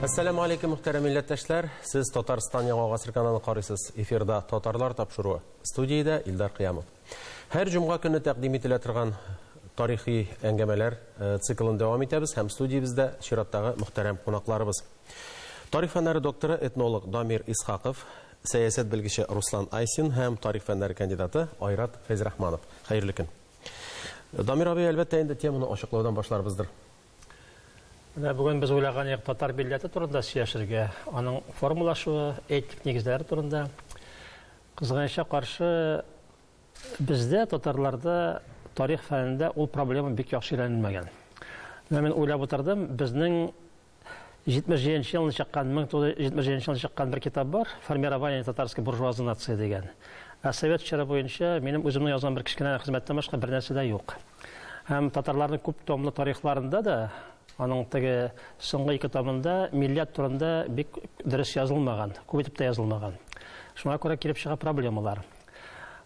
Әссәламу алейкум, мөхтәрәм милләттәшләр. Сез Татарстан Яңа Гасыр каналы карыйсыз. Эфирда Татарлар тапшыруы. Студиядә Илдар Кыямов. Һәр җомга көне тәкъдим ителә торган тарихи әңгәмәләр э, циклын дәвам итәбез һәм студиябездә чираттагы мөхтәрәм кунакларыбыз. Тарих фәннәре докторы, этнолог Дамир Исхаков, сәясәт белгече Руслан Айсин һәм тарих фәннәре кандидаты Айрат Фәйзрахманов. Хәерле көн. Дамир абый, әлбәттә инде теманы ачыклаудан башларбыздыр. Менә бүген без уйлаган идек татар милләте турында сөйләшергә, аның формалашуы, этник нигезләре турында. Кызганычка каршы, бездә, татарларда тарих фәнендә ул проблема бик яхшы өйрәнелмәгән. Менә мин уйлап утырдым, безнең 77 нче елны чыккан, 1977 елны чыккан бер китап бар, Формирование татарской буржуазной нации дигән. Ә совет чоры буенча минем үземнең язган бер кечкенә хезмәттән башка бер нәрсә дә юк. Һәм татарларның күп томлы тарихларында да, аның теге соңгы ике томында милләт турында бик дөрес язылмаган, күп итеп тә язылмаган. Шуңа күрә килеп чыга проблемалар.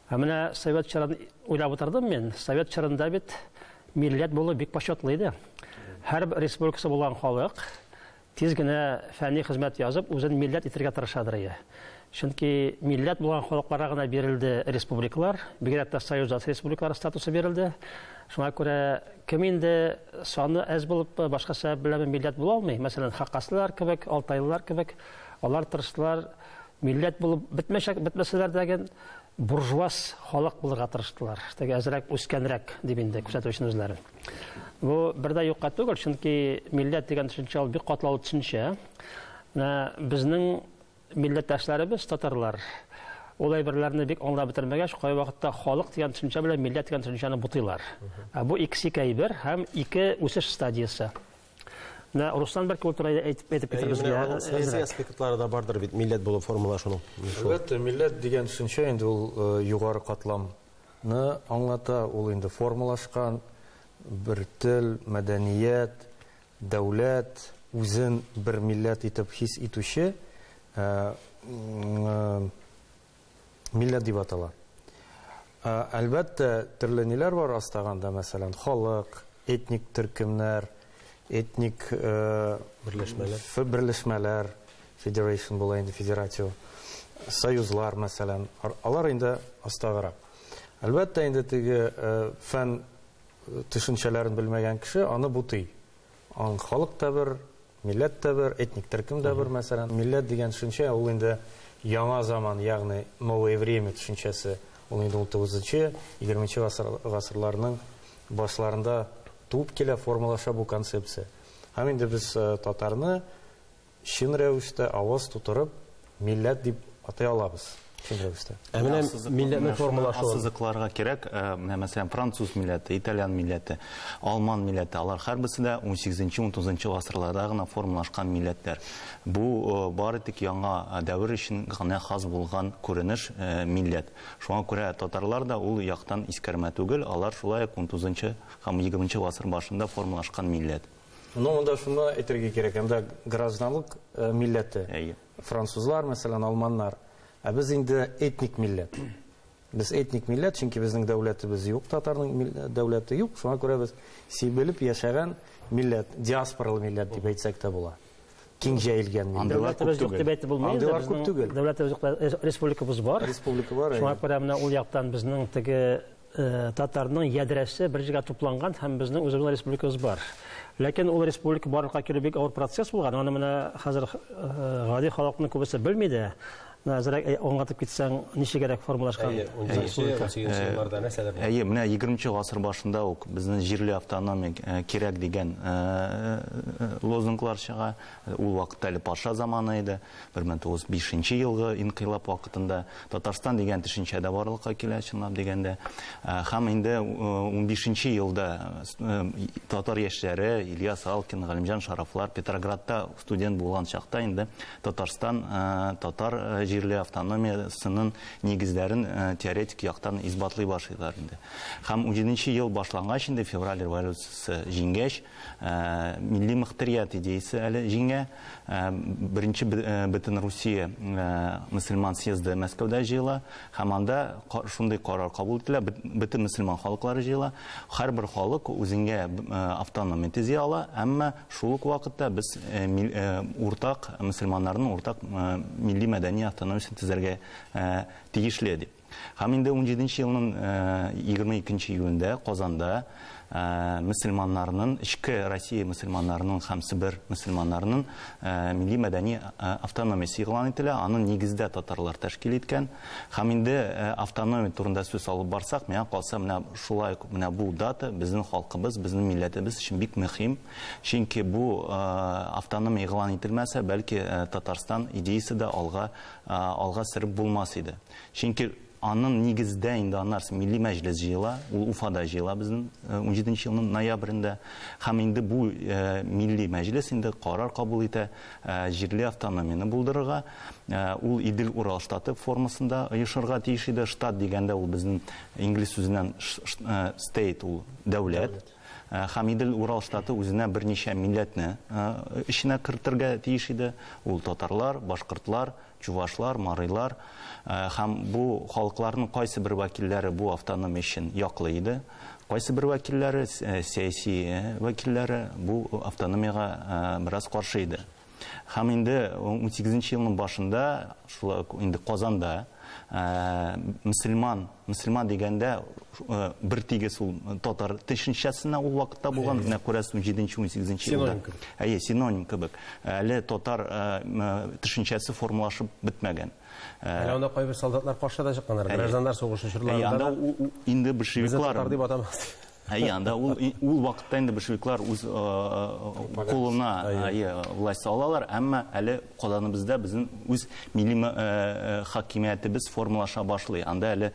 Ә менә совет чорын уйлап утырдым мин. Совет чорында бит милләт булу бик почетлы иде. Һәр республикасы булган халык тиз генә фәнни хезмәт язып, үзен милләт итергә тырышадыр иде. Чөнки милләт булган халыкларга гына бирелде республикалар, бигрәк тә союздаш республикалар статусы бирелде. Шуңа күрә кем инде саны әз булып, башка сәбәп белән милләт була алмый, мәсәлән, хакаслылар кебек, алтайлылар кебек, алар тырыштылар милләт булып бетмәчәк, бетмәсәләр дә буржуаз халык булырга тырыштылар. Теге әзрәк үскәнрәк дип инде күрсәтү өчен үзләрен. Бу бер дә юкка түгел, чөнки милләт дигән төшенчә ул бик катлаулы төшенчә. Менә безнең милләттәшләребез татарлар ул әйберләрне бик аңлап бетермәгәч, кайвакытта халык дигән төшенчә белән милләт дигән төшенчәне бутыйлар. Ә бу икесе ике әйбер һәм ике үсеш стадиясе. Менә Руслан бәлки ул турыда әйтеп әйтеп китер безгә. Аның сәяси аспектлары да бардыр бит, милләт булып формалашуның. Әлбәттә, милләт дигән төшенчә инде ул э, югары катламны аңлата, ул инде формалашкан бер тел, мәдәният, дәүләт, үзен бер милләт итеп хис итүче э, э, милләт дип атала. Әлбәттә, төрле ниләр бар астаганда, мәсәлән, халык, этник төркемнәр, этник берләшмәләр, берләшмәләр, федерация була инде, федератио, союзлар, мәсәлән, алар инде астагырак. Әлбәттә, инде теге фән төшенчәләрен белмәгән кеше аны бутый. Аның халык та бер, Милләт тә бер, этник төркем дә бер, мәсәлән. Милләт дигән төшенчә ул инде яңа заман, ягъни новое время төшенчәсе. Ул инде унтугызынчы, егерменче гасыр, гасырларның башларында туып килә, формалаша бу концепция. Һәм инде без татарны чын рәвештә аваз тутырып милләт дип атый алабыз. Чын рәвештә. Ә менә милләтнең формалашуын ассызыкларга кирәк, э, менә мәсәлән, француз милләте, итальян милләте, алман милләте, алар һәрберсе дә 18-19 гасырларда гына формалашкан милләтләр. Бу э, бары тик яңа э, дәвер өчен генә хас булган күренеш милләт. Шуңа күрә татарлар да ул яктан искәрмә түгел, алар шулай ук 19 һәм 20 гасыр башында формалашкан милләт. Ну, монда шуны әйтергә кирәк, анда гражданлык милләте. Әйе. Французлар, мәсәлән, алманнар. Ә без инде этник милләт. Без этник милләт, чөнки безнең дәүләтебез юк, татарның дәүләте юк. Шуңа күрә без сибелеп яшәгән милләт, диаспоралы милләт дип әйтсәк тә була. Киң җәелгән милләт. Дәүләтебез юк дип әйтеп булмый. Андыйлар күп түгел. Дәүләтебез юк, республикабыз бар. Республика бар. Шуңа күрә менә ул яктан безнең теге татарның ядрәсе бер җиргә тупланган һәм безнең үзебезнең республикабыз бар. Ләкин ул республика барлыкка килү бик авыр процесс булган. Аны менә хәзер гади халыкның күбесе белми дә. Менә әзрәк аңлатып китсәң, ничегрәк формалашкан республика? елларда нәрсәләр булган? Әйе, менә 20 гасыр башында ук безнең җирле автономия кирәк дигән лозунглар чыга. Ул вакытта әле патша заманы иде. 1905 елгы инкыйлаб вакытында Татарстан дигән төшенчә дә барлыкка килә, чынлап дигәндә. Һәм инде 15 елда татар яшьләре Ильяс Алкин, Галимҗан Шарафлар Петроградта студент булган чакта инде Татарстан татар җирле автономиясенең нигезләрен теоретик яктан исбатлый башлыйлар инде. Һәм унҗиденче ел башлангач инде, февраль революциясе җиңгәч, милли мөхтәрият идеясе әле җиңә. Беренче Бөтенрусия мөселман съезды Мәскәүдә җыела һәм анда шундый карар кабул ителә, бөтен мөселман халыклары җыела. Һәрбер халык үзеңә автономия төзи ала, әмма шул ук вакытта без уртак мөселманнарның уртак милли-мәдәни автономиясен төзәргә тиешле дип. Һәм инде унҗиденче елның 22 июнендә Казанда мөселманнарның, эчке Россия мөселманнарының һәм Себер мөселманнарының милли-мәдәни автономиясе игълан ителә. Аны нигездә татарлар тәшкил иткән. Һәм инде автономия турында сүз алып барсак, миңа калса, менә шулай ук менә бу дата безнең халкыбыз, безнең милләтебез өчен бик мөһим. Чөнки бу автономия игълан ителмәсә, бәлки Татарстан идеясе дә алга алга сөреп булмас иде. Чөнки аның нигездә инде аннан соң Милли Мәҗлес җыела, ул Уфада җыела безнең унҗиденче елның ноябрендә. Һәм инде бу Милли Мәҗлес инде карар кабул итә җирле автономияне булдырырга. Ул Идел-Урал штаты формасында оешырга тиеш иде. Штат дигәндә ул безнең инглиз сүзеннән state, ул дәүләт. Һәм Идел-Урал штаты үзенә берничә милләтне эченә кертергә тиеш иде. Ул татарлар, башкортлар, чувашлар, марыйлар. Һәм бу халыкларның кайсы бер вәкилләре бу автономия өчен яклы иде, кайсы бер вәкилләре, сәяси вәкилләре бу автономиягә бераз каршы иде. Һәм инде унсигезенче елның башында, шулай ук инде Казанда, мөселман, мөселман дигәндә бер тигез ул татар төшенчәсенә ул вакытта булган, менә күрәсез, унҗиденче, унсигезенче елда. Синоним кебек. Әйе, синоним кебек. Әле татар төшенчәсе формалашып бетмәгән. Әле анда кайбер солдатлар каршы да чыкканнар, гражданнар сугышы чорларында. Әйе, анда инде большевиклар. Безне татар дип атамас. Әйе, анда ул, ул вакытта инде большевиклар үз кулына, әйе, власть алалар, әмма әле Казаныбызда безнең үз милли хакимиятебез формалаша башлый. Анда әле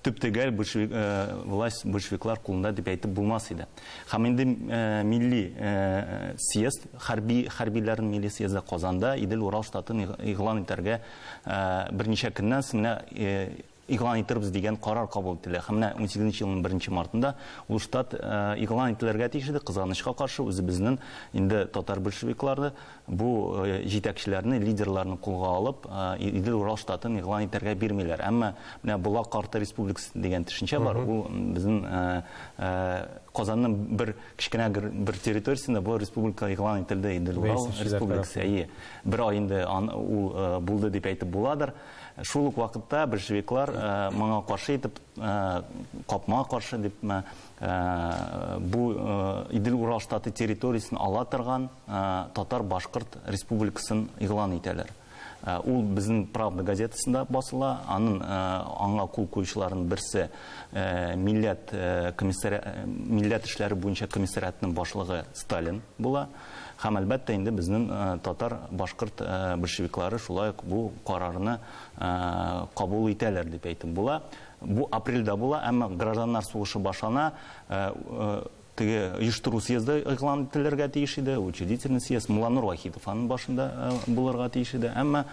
төп-төгәл большевик, власть большевиклар кулында дип әйтеп булмас иде. Һәм инде милли съезд, хәрби, хәрбиләрнең милли съезды Казанда Идел-Урал штатын игълан итәргә берничә көннән соң менә игълан итербез дигән карар кабул ителә. Һәм менә унсигезенче елның беренче мартында ул штат игълан ителергә тиеш иде. Кызганычка каршы, үзебезнең инде татар большевиклары бу җитәкчеләрне, лидерларны кулга алып, Идел-Урал штатын игълан итәргә бирмиләр. Әмма менә Болак арты республикасы дигән төшенчә бар. Ул безнең Казанның бер кечкенә бер территориясендә бу республика игълан ителде, Идел-Урал республикасы. Әйе, бер ай инде ул булды дип әйтеп буладыр. Шул ук вакытта большевиклар моңа каршы итеп, капма каршы дипме, бу Идел-Урал штаты территориясен ала торган татар-башкорт республикасын игълан итәләр. Ул безнең Правда газетасында басыла. Аның аңа кул куючыларның берсе милләт комиссари, милләт эшләре буенча комиссариатның башлыгы Сталин була. Һәм әлбәттә инде безнең татар-башкорт большевиклары шулай ук бу карарны кабул итәләр дип әйтеп була. Бу апрельдә була, әмма гражданнар сугышы башлана. Теге оештыру съезды игълан ителергә тиеш иде, учредительный съезд Мулланур Вахитов аның башында булырга тиеш иде. Әмма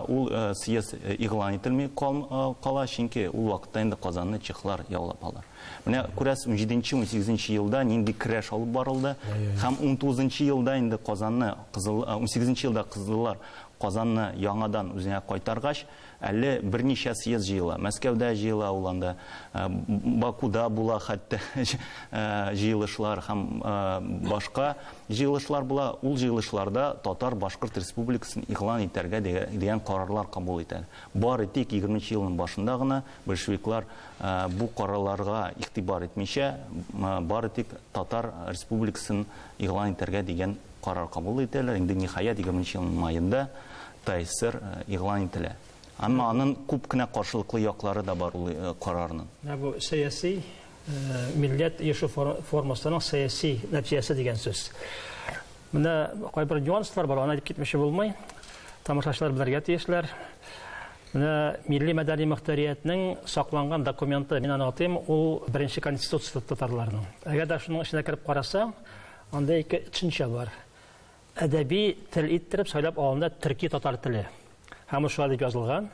ул съезд игълан ителми кала, чөнки ул вакытта инде Казанны чехлар яулап ала. Менә күрәсез, унҗиденче, унсигезенче елда нинди көрәш алып барылды. Һәм унтугызынчы елда инде Казанны кызыл, унсигезенче елда кызыллар Казанны яңадан үзенә кайтаргач, әле берничә съезд җыела. Мәскәүдә җыела ул анда, Бакуда була хәтта җыелышлар һәм башка җыелышлар була. Ул җыелышларда Татар-Башкорт республикасын игълан итәргә дигән карарлар кабул итә. Бары тик егерменче елның башында гына большевиклар бу карарларга игътибар итмичә, бары тик Татар республикасын игълан итәргә дигән карар кабул итәләр. Инде ниһаять егерменче елның маенда ТАССР игълан ителә. Әмма аның күп кенә каршылыклы яклары да бар ул карарның. Менә бу сәяси милләт оешу формасының сәяси нәтиҗәсе дигән сүз. Менә кайбер нюанслар бар, аны әйтеп китмичә булмый. Тамашачылар белергә тиешләр. Менә милли мәдәни мөхтәриятнең сакланган документы, мин аны атыйм, ул беренче конституция татарларның. Әгәр дә шуның эченә кереп карасаң, анда ике төшенчә бар. Әдәби тел иттереп сайлап алынды төрки татар теле. Һәм ул шулай дип язылган.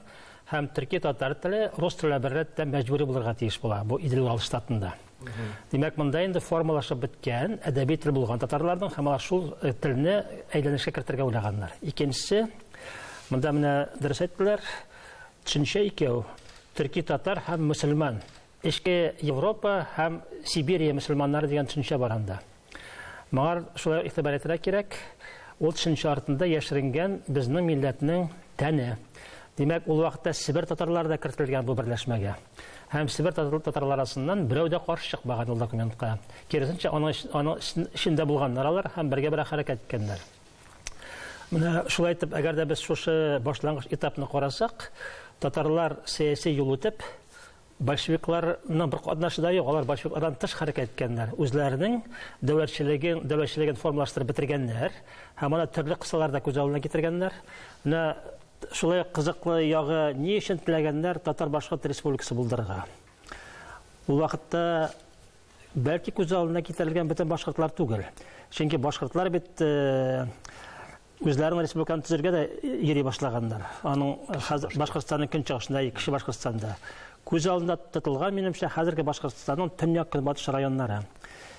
Һәм төрки татар теле рус теле белән беррәттән мәҗбүри булырга тиеш була бу Идел-Урал штатында. Димәк, монда инде формалашып беткән әдәби тел булган татарларның һәм алар шул э, телне әйләнешкә кертергә уйлаганнар. Икенчесе, монда менә дөрес әйттеләр, төшенчә икәү, төрки татар һәм мөселман. Эчке Европа һәм Сибирия мөселманнары дигән төшенчә бар анда. Моңар шулай игътибар итәргә кирәк. Ул төшенчә артында яшеренгән безнең милләтнең тәне. Димәк, ул вакытта Себер татарлары да кертелгән бу берләшмәгә. Һәм Себер татарлары арасыннан берәү дә каршы чыкмаган ул документка. Киресенчә, аның аның эчендә булганнар алар һәм бергә-бергә хәрәкәт иткәннәр. Менә шулай итеп, әгәр дә без шушы башлангыч этапны карасак, татарлар сәяси юл үтеп, Большевикларның бер катнашы да юк, алар большевиклардан тыш хәрәкәт иткәннәр. Үзләренең дәүләтчелеген, дәүләтчелеген формалаштырып бетергәннәр һәм аны төрле кысаларда күз алдына китергәннәр. Менә шулай ук кызыклы ягы, ни өчен теләгәннәр Татар-Башкорт республикасы булдырырга? Ул вакытта бәлки күз алдына китерелгән бөтен башкортлар түгел. Чөнки башкортлар бит э, Үзләренең республиканы төзергә дә йөри башлаганнар. Аның хәзер Башкортстанның көнчыгышында, Кече Башкортстанда. Күз алдында тотылган, минемчә, хәзерге Башкортстанның төньяк-көнбатыш районнары.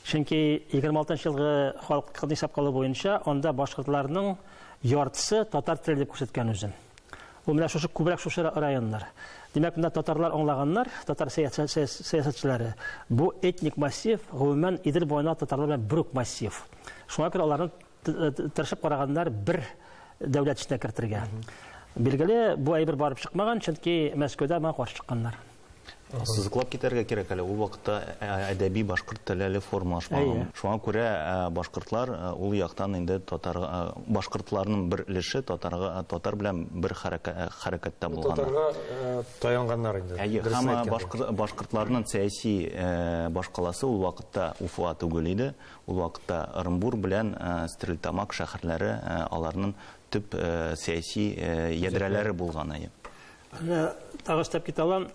Чөнки 26 елгы халыкны исәпкә алу буенча анда башкортларның яртысы татар теле дип күрсәткән үзен. Ул менә шушы күбрәк шушы районнар. Димәк, монда татарлар аңлаганнар, татар сәясәтчеләре, бу этник массив, гомумән, Идел буена татарлар белән бер үк массив. Шуңа күрә аларны тырышып караганнар бер дәүләт эченә кертергә. Билгеле, бу әйбер барып чыкмаган, чөнки Мәскәүдә моңа каршы чыкканнар. Сызыклап китәргә кирәк әле, ул вакытта әдәби башкорт теле әле формалашмаган. Шуңа күрә башкортлар ул яктан инде татар башкортларның бер өлеше татарга татар белән бер хәрәкәттә булганнар. Татарга таянганнар инде. Әйе, һәм башкортларның сәяси башкаласы ул вакытта Уфа түгел иде. Ул вакытта Ырынбур белән Стерлитамак шәһәрләре аларның төп сәяси ядрәләре булган. Әйе. Менә тагы өстәп китә алам.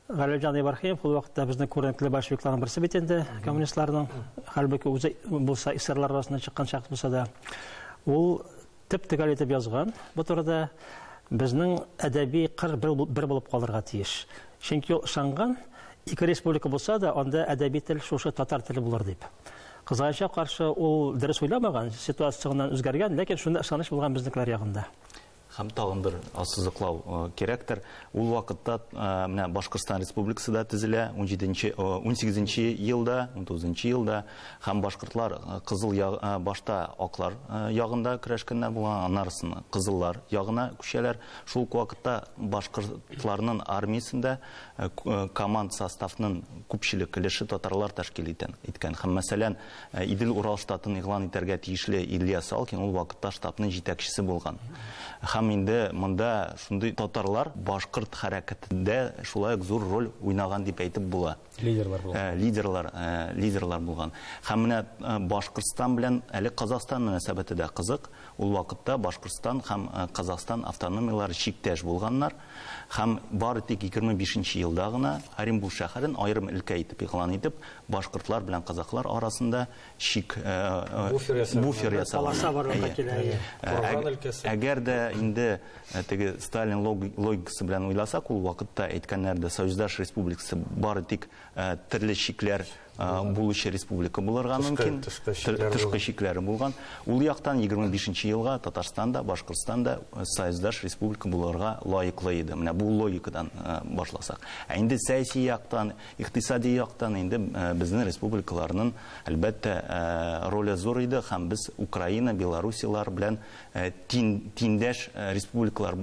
Галимҗан Ибраһимов ул вакытта безнең күренекле большевикларның берсе бит инде, коммунистларның. Хәлбуки үзе булса эсерлар арасыннан чыккан шәхес булса да, ул төп-төгәл итеп язган бу турыда, безнең әдәби кыр бер булып калырга тиеш. Чөнки ул ышанган, ике республика булса да, анда әдәби тел шушы татар теле булыр дип. Кызганычка каршы, ул дөрес уйламаган, ситуация соңыннан үзгәргән, ләкин шунда ышаныч булган безнекеләр ягында. Һәм тагын бер ассызыклау кирәктер. Ул вакытта менә Башкортстан Республикасы да төзелә, унҗиденче, унсигезенче елда, унтугызынчы елда. Һәм башкортлар кызыл яг, башта аклар ягында көрәшкәннәр булган, аннарысын кызыллар ягына күчәләр. Шул ук вакытта башкортларның армиясендә команд составның күпчелек өлеше татарлар тәшкил иткән. Һәм, мәсәлән, Идел-Урал штатын игълан итәргә тиешле Илья Салкин ул вакытта штабның җитәкчесе булган. Һәм инде монда шундый татарлар башкорт хәрәкәтендә шулай ук зур роль уйнаган дип әйтеп була. Лидерлар булган. Лидерлар, лидерлар булган. Һәм менә Башкортстан белән әле Казахстан мөнәсәбәте дә кызык. Ул вакытта Башкортстан һәм Казахстан автономияләре чиктәш булганнар. Һәм бары тик 25 елда гына Оренбург шәһәрен аерым өлкә итеп игълан итеп, башкортлар белән казахлар арасында чик, буфер ясалган. Буфер ясалган. Полоса барлыкка килә. Әйе. Курган өлкәсе. Әгәр дә инде теге Сталин логикасы белән уйласак, ул вакытта әйткәннәр дә Союздаш республикасы бары тик төрле чикләр булучы республика булырга мөмкин. Тышкы чикләре булган. Ул яктан 25 елга Татарстан да, Башкортстан да союздаш республика булырга лаеклы иде. Менә бу логикадан башласак. Ә инде сәяси яктан, икътисади яктан инде безнең республикаларның, әлбәттә, роле зур иде һәм без Украина, Белоруссиялар белән тиңдәш республикалар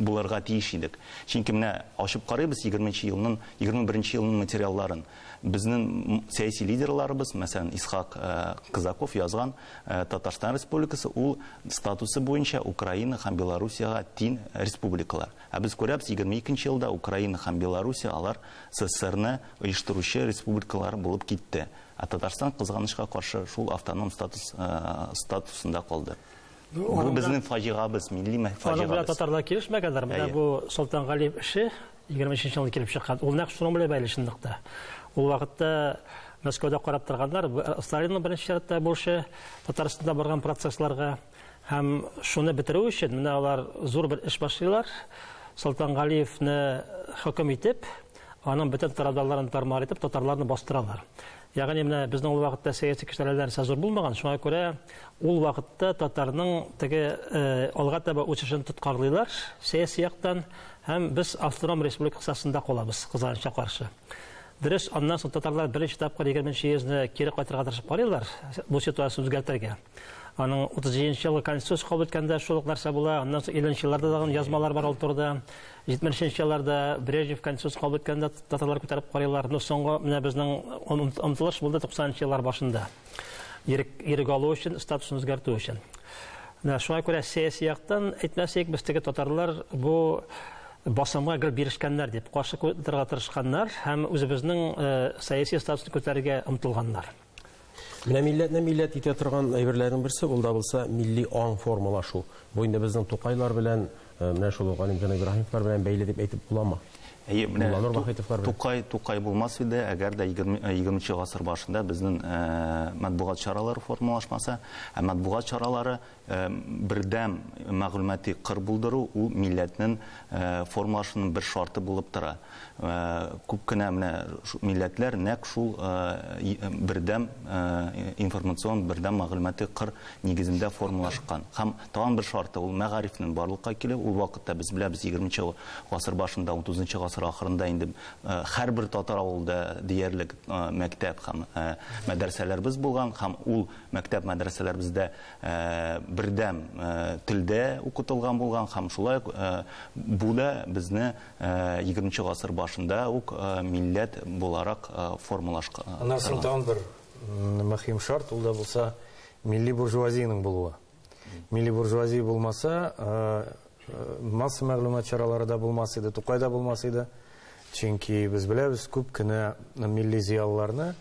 булырга тиеш идек. Чөнки менә ачып карыйбыз егерменче елның, егерме беренче елның материалларын. Безнең сәяси лидерларыбыз, мәсәлән, Исхак Казаков язган Татарстан Республикасы ул статусы буенча Украина һәм Белоруссиягә тиң республикалар. Ә без күрәбез, егерме икенче елда Украина һәм Белоруссия алар СССРны оештыручы республикалар булып китте. Ә Татарстан, кызганычка каршы, шул автоном статус статусында калды. Бу безнең фаҗигабыз, милли фаҗигабыз. Аның белән татарлар килешмәгәннәр. Менә бу Солтангалиев эше егерме өченче елда килеп чыккан. Ул нәкъ шуның белән бәйле чынлыкта. Ул вакытта Мәскәүдә карап торганнар, Сталинның беренче чиратта бу эше Татарстанда барган процессларга. Һәм шуны бетерү өчен менә алар зур бер эш башлыйлар. Солтангалиевны хөкем итеп, аның бөтен тарафдарларын тармар итеп, татарларны бастыралар. Ягъни менә безнең ул вакытта сәяси көчләр әллә нәрсә зур булмаган, шуңа күрә ул вакытта татарның теге алга таба үсешен тоткарлыйлар сәяси яктан һәм без автоном республика кысасында калабыз, кызганычка каршы. Дөрес, аннан соң татарлар беренче тапкыр 20 йөзне кире кайтырга тырышып карыйлар, бу ситуацияне үзгәртергә. Аның 37 елгы конституция кабул иткәндә шул ук нәрсә була, аннан соң 50 елларда тагын язмалар бар ул турыда. 70 елларда Брежнев конституция кабул иткәндә татарлар күтәреп карыйлар. Но соңгы менә безнең омтылыш булды 90 еллар башында. Ирек, ирек алу өчен, статусын үзгәртү өчен. Менә шуңа күрә сәяси яктан әйтмәсәк, без теге татарлар бу басымга гел бирешкәннәр дип, каршы торырга тырышканнар һәм үзебезнең сәяси статусны күтәрергә омтылганнар. Менә милләтне милләт итә торган әйберләрнең берсе ул да булса милли аң формалашу. Бу инде безнең Тукайлар белән, менә шул ук Галимҗан Ибраһимовлар белән бәйле дип әйтеп буламы? Әйе, менә Тукай, Тукай булмас иде, әгәр дә 20 гасыр башында безнең матбугат чаралары формалашмаса, ә матбугат чаралары бердәм мәгълүмати кыр булдыру ул милләтнең формалашуның бер шарты булып тора. Күп кенә менә милләтләр нәкъ шул бердәм информацион, бердәм мәгълүмати кыр нигезендә формалашкан. Һәм тагын бер шарты ул мәгарифнең барлыкка килүе. Ул вакытта без беләбез, 20 гасыр башында, 30 гасыр ахырында инде һәрбер татар авылында диярлек мәктәп һәм мәдрәсәләребез булган, һәм ул мәктәп мәдрәсәләребездә бердәм телдә укытылган булган, һәм шулай ук бу да безне 20 гасыр башында ук милләт буларак формалашкан. Аннан соң тагын бер мөһим шарт, ул да булса милли буржуазиянең булуы. Милли буржуазия булмаса, масса мәгълүмат чаралары да булмас иде, Тукай да булмас иде. Чөнки без беләбез, күп кенә милли зыялыларны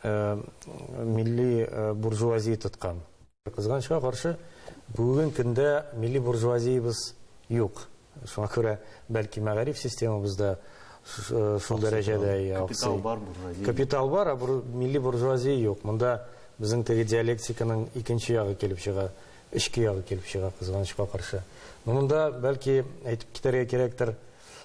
милли буржуазия тоткан. Кызганычка каршы, бүгенге көндә милли буржуазиябез юк. Шуңа күрә, бәлки, мәгариф системабыз да шул дәрәҗәдә. Капитал бар, буржуазия. Капитал бар, ә милли буржуазия юк. Монда безнең теге диалектиканың икенче ягы килеп чыга, эчке ягы килеп чыга, кызганычка каршы. Но монда, бәлки, әйтеп китәргә кирәктер,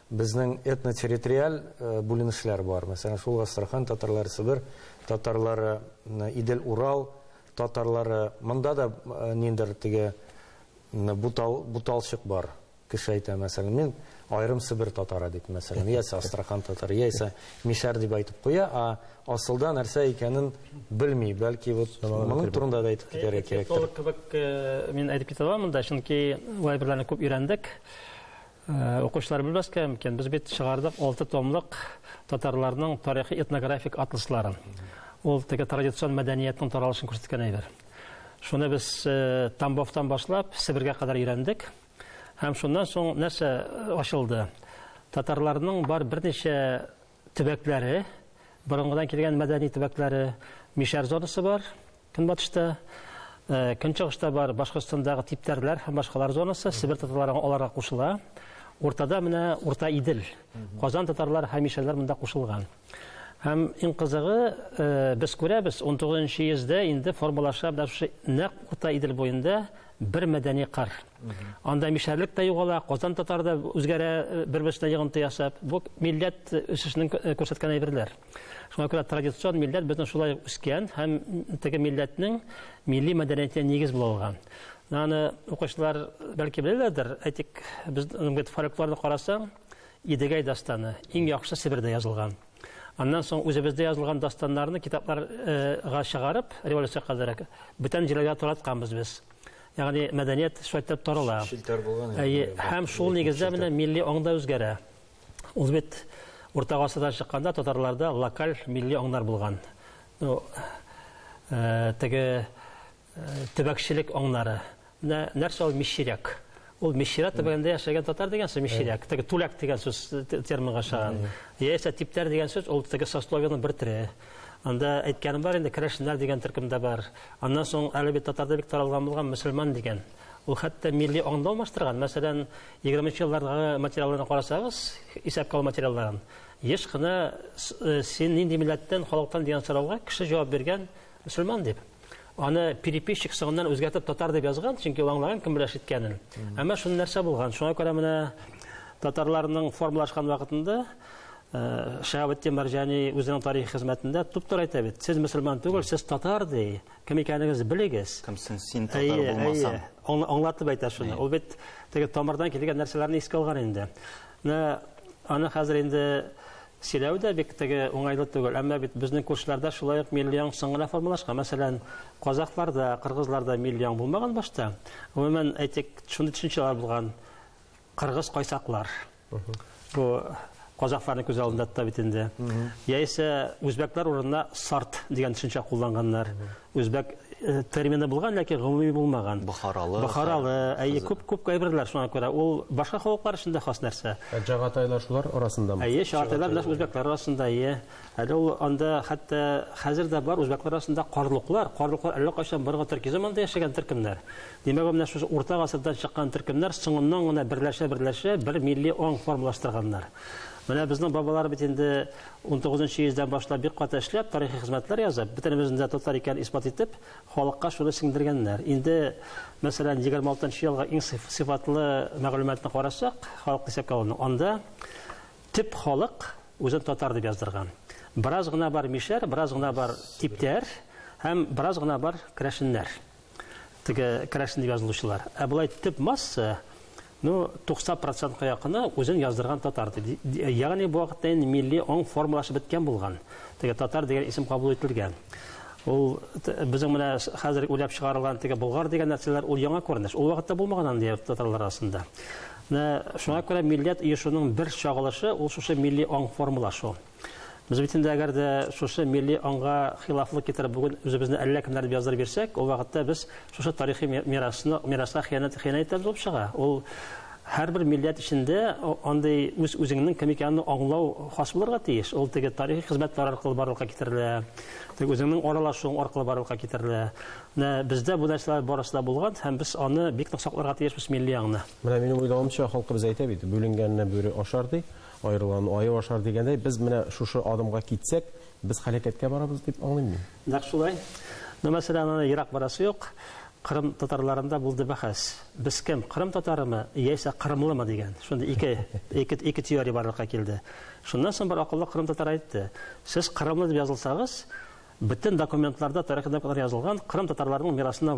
безнең этнотерриториаль бүленешләр бар. Мәсәлән, шул Астрахань татарлары, Себер татарлары, Идел-Урал татарлары, монда да ниндер теге бутал, буталчык бар. Кеше әйтә, мәсәлән, мин аерым Себер татары дип, мәсәлән, яисә Астрахань татары, яисә Мишәр дип әйтеп куя, а асылда нәрсә икәнен белми. Бәлки, вот моның турында да әйтеп китәргә кирәктер. Этнолог кебек мин әйтеп китә алам монда, чөнки бу әйберләрне күп өйрәндек. Укучылар белмәскә мөмкин, без бит чыгардык 6 томлык татарларның тарихи этнографик атласларын. Ул теге традицион мәдәниятнең таралышын күрсәткән әйбер. Шуны без Тамбовтан башлап Себергә кадәр өйрәндек. Һәм шуннан соң нәрсә ачылды? Татарларның бар берничә төбәкләре, борынгыдан килгән мәдәни төбәкләре, Мишәр зонасы бар, көнбатышта, көнчыгышта бар Башкортстандагы типтәрләр һәм башкалар зонасы, Себер татарлары аларга кушыла. Уртада менә Урта Идел, Казан татарлары һәм мишәрләр монда кушылган. Һәм иң кызыгы, без күрәбез, 19 йөздә инде формалаша менә шушы нәкъ Урта Идел буенда бер мәдәни кыр. Анда мишәрлек тә югала, Казан татары да үзгәрә, бер-берсенә йогынты ясап. Бу милләт үсешенең күрсәткән әйберләр. Шуңа күрә традицион милләт безнең шулай үскән һәм теге милләтнең милли мәдәниятенә нигез була алган. Аны укучылар бәлки беләләрдер, әйтик, безнең бит фольклорны карасаң, Идегәй дастаны иң яхшы Себердә язылган. Аннан соң үзебездә язылган дастаннарны китапларга чыгарып, революция кадәр бүтән җирләргә таратканбыз без. Ягъни мәдәният шулай итеп тарала. Челтәр булган. Әйе, һәм шул нигездә менә милли аң да үзгәрә. Ул бит урта гасырдан чыкканда татарларда локаль милли аңнар булган. Ну, теге төбәкчелек аңнары. Менә нәрсә ул мещеряк? Ул мещеря төбәгендә яшәгән татар дигән сүз мещеряк. Теге туляк дигән сүз терминга чыган. Яисә типтәр дигән сүз ул теге сословиеның бер төре. Анда әйткәнем бар инде, керәшеннәр дигән төркем дә бар. Аннан соң әле бит татарда бик таралган булган мөселман дигән. Ул хәтта милли аңны алмаштырган. Мәсәлән, 20 еллардагы материалларны карасагыз, исәпкә алу материалларын, еш кына син нинди милләттән, халыктан дигән сорауга кеше җавап биргән мөселман дип. Аны переписчик соңыннан үзгәртеп татар дип язган, чөнки ул аңлаган кем белән эш иткәнен. Әмма шуны нәрсә булган? Шуңа күрә менә татарларның формалашкан вакытында Шәһабетдин Мәрҗани үзенең тарихи хезмәтендә туп-туры әйтә бит, сез мөселман түгел, сез татар ди. Кем икәнегезне белегез. Кемсең син татар булмасаң? Аңлатып әйтә шуны. Ул бит теге тамырдан килгән нәрсәләрне искә алган инде. Менә аны хәзер инде сөйләү дә бик теге уңайлы түгел. Әмма бит безнең күршеләрдә шулай ук милли аң соң гына формалашкан. Мәсәлән, казахларда, кыргызларда милли аң булмаган башта. Гомумән, әйтик, шундый төшенчәләр булган. Кыргыз кайсаклар. Бу казахларны күз алдында тота бит инде. Яисә үзбәкләр урынына сарт дигән төшенчә кулланганнар. Үзбәк э, термины булган, ләкин гомуми булмаган. Бохаралы. Бохаралы, әйе, күп күп әйберләр шуңа күрә. Ул башка халыклар өчен дә хас нәрсә. Ә Чагатайлар шулар арасындамы? Әйе, чагатайлар нәкъ үзбәкләр арасында, әйе. Әле ул анда хәтта хәзер дә бар үзбәкләр арасында карлыклар. Карлыклар әллә кайчан борынгы төрки заманда яшәгән төркемнәр. Димәк, менә шушы урта гасырдан чыккан төркемнәр соңыннан гына берләшә-берләшә бер милли аң формалаштырганнар. Менә безнең бабалар бит инде 19 йөздән башлап бик каты эшләп, тарихи хезмәтләр язып, бөтенебезнең дә татар икәнен исбат итеп, халыкка шуны сеңдергәннәр. Инде, мәсәлән, 26 нчы елгы иң сыйфатлы мәгълүматны карасак, халык исәпкә алуның, анда төп халык үзен татар дип яздырган. Бераз гына бар мишәр, бераз гына бар типтәр һәм бераз гына бар керәшеннәр. Теге керәшен дип язылучылар. Ә болай төп масса, ну, 90 процентка якыны үзен яздырган татар ди. Ягъни бу вакытта инде милли аң формалашып беткән булган. Теге татар дигән исем кабул ителгән. Ул безнең менә хәзер уйлап чыгарылган теге болгар дигән нәрсәләр ул яңа күренеш. Ул вакытта булмаган андый татарлар арасында. Менә шуңа күрә милләт оешуның бер чагылышы ул шушы милли аң формалашу. Без бит инде әгәр дә шушы милли аңга хилафлык китереп бүген үзебезне әллә кемнәр дип яздырып бирсәк, ул вакытта без шушы тарихи мирасны, мираска хыянәт хыянәт итәбез булып чыга. Ул һәрбер милләт эчендә андый үз үзеңнең кем икәнен аңлау хас булырга тиеш. Ул теге тарихи хезмәтләр аркылы барлыкка китерелә, теге үзеңнең аралашуың аркылы барлыкка китерелә. Менә бездә бу нәрсәләр барысы да булган һәм без аны бик нык сакларга тиешбез милли аңны. Менә минем уйлавымча, халкыбыз әйтә бит, бүленгәнне бүре ашар ди. Аерылган аю ашар дигәндәй, без менә шушы адымга китсәк, без һәлакәткә барабыз дип аңлыйм мин. Нәкъ шулай. Ну, мәсәлән, аны ерак барасы юк. Кырым татарларында булды бәхәс. Без кем, кырым татарымы, яисә кырымлымы дигән. Шундый ике, ике, ике теория барлыкка килде. Шуннан соң бер акыллы кырым татары әйтте. Сез кырымлы дип язылсагыз, бөтен документларда, тарихи документларда язылган кырым татарларының мирасына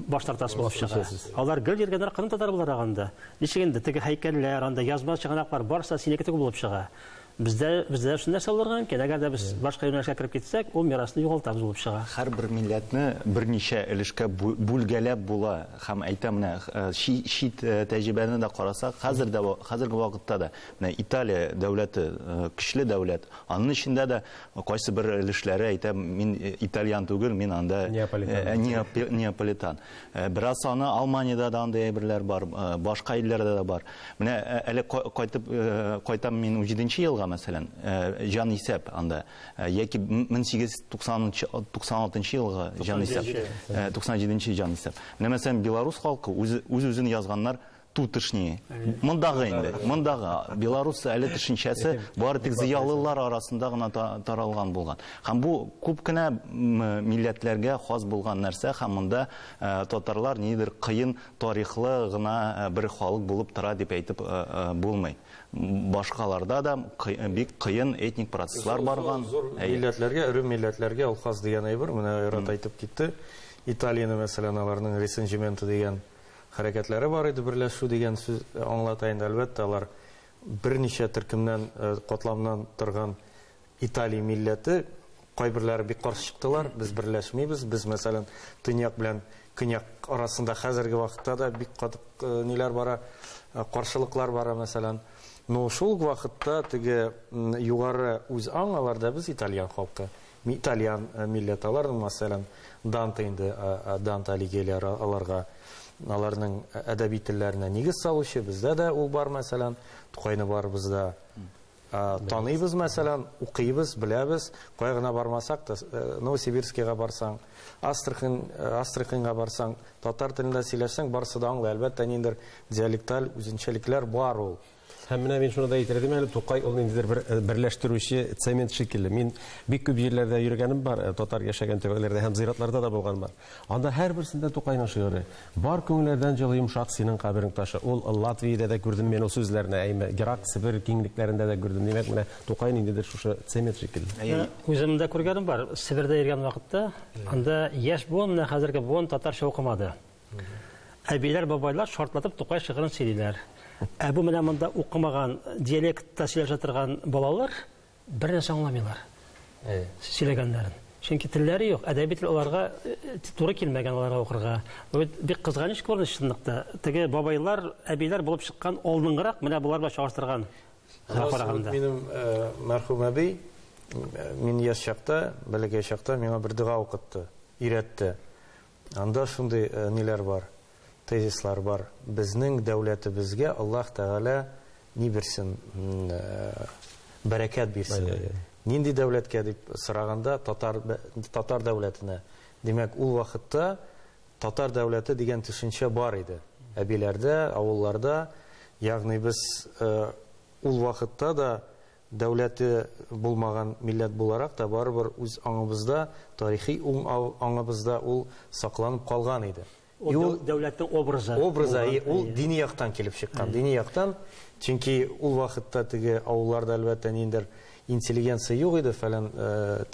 баш тартасы булып чыга. Алар гел йөргәннәр кырым татары буларак анда. Ничек инде теге һәйкәлләр, анда язма чыганаклар барысы да синеке түгел булып чыга. Бездә бездә шундый нәрсә булырга мөмкин. Әгәр дә без башка юнәлешкә кереп китсәк, ул мирасны югалтабыз булып чыга. Һәрбер милләтне берничә өлешкә бүлгәләп була һәм әйтәм менә чит тәҗрибәне дә карасак, хәзер дә хәзерге вакытта да менә Италия дәүләте көчле дәүләт. Аның эчендә дә Кайсы бер өлешләре әйтә, мин итальян түгел, мин анда неаполитан. Бераз аны Алманиядә дә андый әйберләр бар, башка илләрдә дә бар. Менә әле кайтып кайтам мин 17 елга, мәсәлән, җан исәп анда яки 1896 елгы җан исәп, 97 җан исәп. Менә мәсәлән, белорус халкы үз-үзен язганнар Тутышни. Мондагы инде, мондагы белорус әле төшенчәсе бары тик зыялылар арасында гына таралган булган. Һәм бу күп кенә милләтләргә хас булган нәрсә һәм монда татарлар нидер кыен тарихлы гына бер халык булып тора дип әйтеп булмый. Башкаларда да бик кыен этник процесслар барган. Зур милләтләргә, эре милләтләргә ул хас дигән әйбер, менә Айрат әйтеп китте. Италияне, мәсәлән, аларның ресенджименто дигән Хәрәкәтләре бар иде, берләшү дигән сүз аңлата инде, әлбәттә, алар берничә төркемнән, катламнан торган Италия милләте, кайберләре бик каршы чыктылар, без берләшмибез, без, мәсәлән, төньяк белән көньяк арасында хәзерге вакытта да бик каты ниләр бара, каршылыклар бара, мәсәлән. Но шул ук вакытта теге югары үз аң аларда без итальян халкы. Итальян милләте аларның, мәсәлән, Данте инде, Данте Алигьери аларга, аларның әдәби телләренә нигез салучы, бездә дә ул бар, мәсәлән, Тукайны барыбыз да таныйбыз, мәсәлән, укыйбыз, беләбез, кая гына бармасак та, Новосибирскига барсаң, Астрахань, Астраханьга барсаң, татар телендә сөйләшсәң, барысы да аңлый. Әлбәттә, ниндидер диалекталь үзенчәлекләр бар ул. Һәм менә мин шуны да әйтер идем әле, Тукай ул ниндидер бер берләштерүче цемент шикелле. Мин бик күп җирләрдә йөргәнем бар, татар яшәгән төбәкләрдә һәм зиратларда да булган бар. Анда һәрберсендә Тукайның шигыре. Бар күңелләрдән җылы йомшак синең каберең ташы. Ул Латвиядә дә күрдем мин ул сүзләрне, әйме, Ерак Себер киңлекләрендә дә күрдем. Димәк, менә Тукай ниндидер шушы цемент шикелле. Үземнең дә күргәнем бар. Себердә йөргән вакытта анда яшь буын, менә хәзерге буын татарча укымады. Әбиләр, бабайлар шартлатып Тукай шигырен сөйлиләр. Ә бу менә монда укымаган, диалектта сөйләшә торган балалар бер нәрсә аңламыйлар. Сөйләгәннәрен. Чөнки телләре юк, әдәби тел аларга туры килмәгән аларга укырга. Бу бит бик кызганыч күренеш чынлыкта. Теге бабайлар, әбиләр булып чыккан алдынгырак, менә болар белән чагыштырган караганда. Минем мәрхүм әби, мин яшь чакта, бәләкәй чакта миңа бер дога укытты, өйрәтте. Анда шундый ниләр бар, тезислар бар. Безнең дәүләтебезгә Аллаһ Тәгалә ни бирсен, бәрәкәт бирсен. Нинди дәүләткә дип сораганда, татар, татар дәүләтенә. Димәк, ул вакытта татар дәүләте дигән төшенчә бар иде. Әбиләрдә, авылларда, ягъни без ул вакытта да Дәүләте булмаган милләт буларак та барыбер үз аңыбызда, тарихи уң аңыбызда ул сакланып калган иде. Ул дәү, дәүләтнең образы. Образы, әйе, ул дини яктан килеп чыккан. Дини яктан, чөнки ул вакытта теге авылларда, әлбәттә, ниндидер интеллигенция юк иде, фәлән,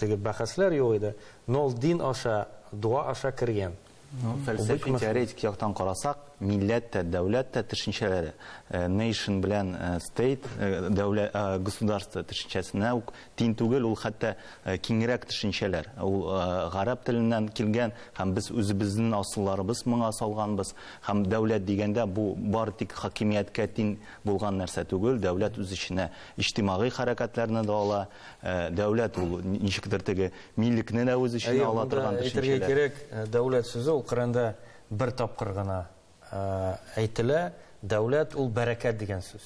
теге бәхәсләр юк иде, но ул дин аша, дога аша кергән. Ну, фәлсәфи, теоретик яктан карасак, милләт тә, дәүләт тә төшенчәләре nation белән state, дәүләт, государство төшенчәсенә үк тиң түгел, ул хәтта киңрәк төшенчәләр. Ул гарәп теленнән килгән һәм без үзебезнең асылларыбыз моңа салганбыз. Һәм дәүләт дигәндә бу бары тик хакимияткә тиң булган нәрсә түгел, дәүләт үз эченә иҗтимагый хәрәкәтләрне дә ала, Дәүләт ул ничектер теге милекне дә үз эченә ала торган төшенчәләр. Әйтергә кирәк, дәүләт сүзе ул Коръәндә бер тапкыр гына әйтелә. Дәүләт ул бәрәкәт дигән сүз.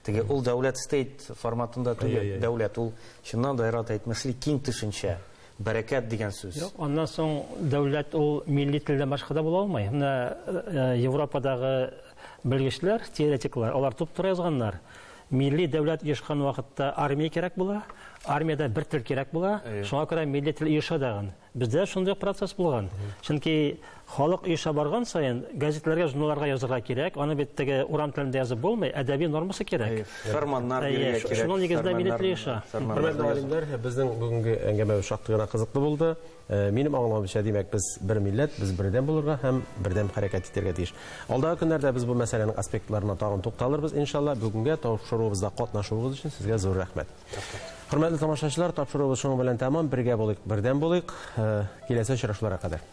Теге ул дәүләт state форматында түгел, дәүләт ул чыннан да Айрат әйтмешли киң төшенчә. Бәрәкәт дигән сүз. Юк, аннан соң дәүләт ул милли телдән башка да була алмый. Менә Европадагы белгечләр, теоретиклар, алар туп-туры язганнар. Милли дәүләт оешкан вакытта армия кирәк була, армиядә бер тел кирәк була, шуңа күрә милли тел оеша тагын. Бездә шундый ук процесс булган. Чөнки халык оеша барган саен газетларга, журналларга язырга кирәк, аны бит теге урам телендә язып булмый, әдәби нормасы кирәк. Фәрманнар бирергә кирәк. Шуның нигезендә милли тел оеша. Хөрмәтле галимнәр, безнең бүгенге әңгәмәбез шактый гына кызыклы булды. Минем аңлавымча, димәк, без бер милләт, без бердәм булырга һәм бердәм хәрәкәт итәргә тиеш. Алдагы көннәрдә без бу мәсьәләнең аспектларына тагын тукталырбыз, иншалла. Бүгенгә тапшыруыбызда катнашуыгыз өчен сезгә зур рәхмәт. Хөрмәтле тамашачылар, тапшыруыбыз шуның белән тәмам. Бергә булыйк, бердәм булыйк. Киләсе очрашуларга кадәр.